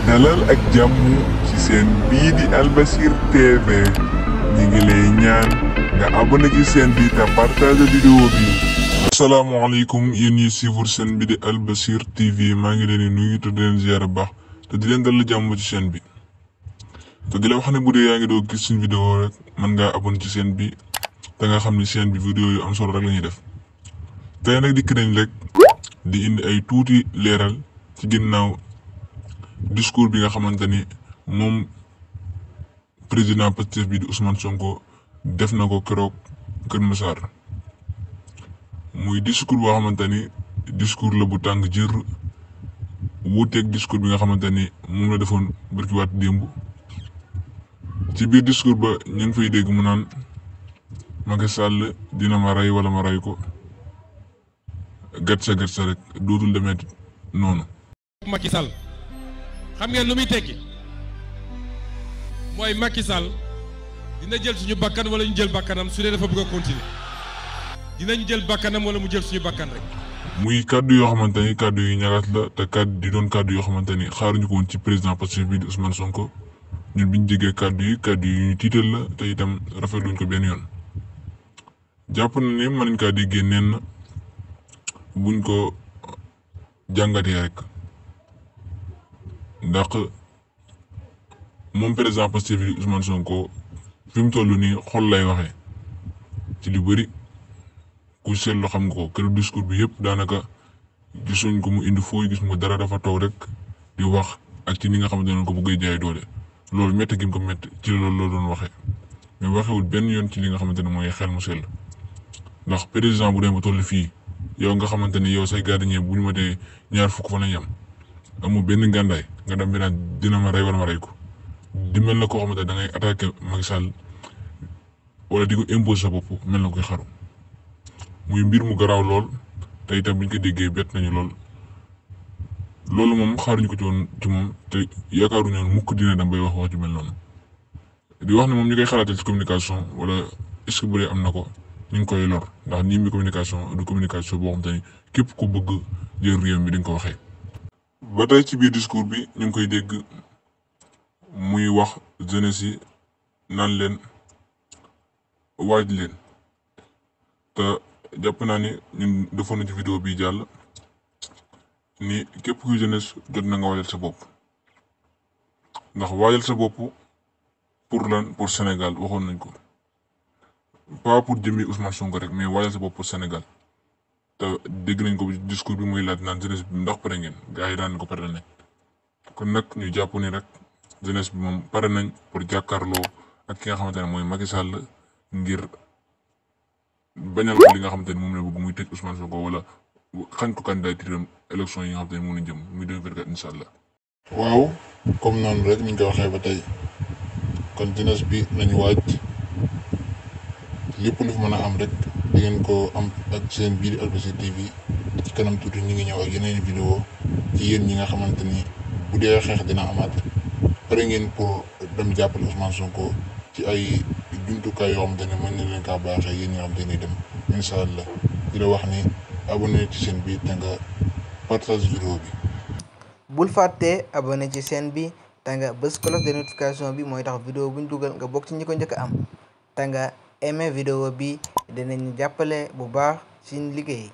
dalal ak jàmm ci seen bii di Albasir TV ñi ngi lay ñaan nga abonné ci seen bi te partage vidéo bi. asalaamaaleykum yéen ñi suivre seen bi di Albasir TV maa ngi leen di nuyu te di leen ziar baax te di leen dalal jàmm ci seen bi te di la wax ne bu dee yaa ngi doog gis suñu vidéo rek mën ngaa abonné ci seen bi te nga xam ni seen bi vidéo yu am solo rek la ñuy def tey nag dikk nañ rek di indi ay tuuti leeral ci ginnaaw discours bi nga xamante ni moom président Pastef bi di Ousmane Sonko def na ko keroog Kër Massar muy discours boo xamante ni discours la bu tàng jër wuuteeg discours bi nga xamante ni moom la defoon barkiwaat démb ci biir discours ba ñu ngi fay dégg mu naan Macky Sall dina ma rey wala ma rey ko gatsa rek dootul demee noonu. Macky Sall xam ngeen lu muy tekki mooy Macky Sall dina jël suñu bakkan wala ñu jël bakkanam su dee dafa bëgg a continuer dinañ jël bakkanam wala mu jël suñu bakkan rek. muy kàddu yoo xamante ni kàddu yu ñagas la te kàddu di doon kàddu yoo xamante ni xaaruñu ko woon ci président Pastef bi di Ousmane Sonko ñun biñ jegee kàddu yi ñu tiital la te itam rafetluñ ko benn yoon jàpp na ni mën nañ kaa déggee neen na buñ ko jàngatee rek ndax moom président Pastef bi Ousmane Sonko fi mu toll nii xol lay waxee ci lu bëri ku seetlu xam nga ko keroog discours bi yëpp daanaka gisuñ ko mu indi fooy gis mu dara dafa toog rek di wax ak ci ni nga xamante ne ko bëggee jaay doole loolu métti gi mu ko métti ci loolu la doon waxee mais waxewul benn yoon ci li nga xamante ne mooy xel mu sell ndax président bu dem ba toll fii yow nga xamante ni yow say gardien bu ñu ma dee ñaar fukk fa la yam amul benn ngàndaay nga dem bi naan dina ma rey wala ma rey ko di mel na koo xamante da ngay attaqué Macky Sall wala di ko imposer sa bopp mel na koy xaru muy mbir mu garaaw lool te itam buñ ko déggee bett nañu loolu moom xaaruñu ko ci woon ci moom te yaakaaruñu woon mukk dina dem bay wax ju mel noonu di wax ne moom ñu koy xalaatal ci communication wala est-ce que bu dee am na ko ñu ngi koy lor ndax nii mi communication du communication boo xamante ni képp ku bëgg jël réew mi di nga ko waxee. ba tey ci biir discours bi ñu ngi koy dégg muy wax jeunesse yi naan leen waaj leen te jàpp naa ni ñun defoon na ci vidéo bi jàll ni képp kuy jeunesse jot na nga waajal sa bopp ndax waajal sa bopp pour lan pour Sénégal waxoon nañ ko pas pour jëmmi Ousmane Sonko rek mais waajal sa bopp pour Sénégal te dégg nañ ko discours bi muy laaj naan jeunesse bi ndax pare ngeen gars yi daan ko pare nañ kon nag ñu jàpp ni rek jeunesse bi moom pare nañ pour jàkkaarloo ak ki nga xamante ne mooy Macky Sall ngir bañal ko li nga xamante ne moom la bëgg muy tëj Ousmane Sonko wala xañ ko candidature élection yi nga xamante ne moom la jëm muy 2024 incha allah. waaw comme noonu rek ni ñu ko waxee ba tey kon jeunesse bi nañu waaj lépp lu fi mën a am rek di ngeen ko am ak seen biir Albasir TV ci kanam tuuti ñu ngi ñëw ak yeneen vidéo ci yéen ñi nga xamante ni bu dee xeex dina amaat pare ngeen pour dem jàppale Ousmane Sonko ci ay jumtukaay yoo xamante ne mën na leen kaa baaxee yéen ñi nga xamante ni dem incha allah di la wax ni abonné ci seen bi te nga partage vidéo bi. bul fàtte abonné ci seen bi te nga bës cloche de notification bi mooy tax vidéo buñ dugal nga bokk ci ñi ko njëkk a am te nga aimé vidéo bi dinañ jàppale bu baax ci liggéey.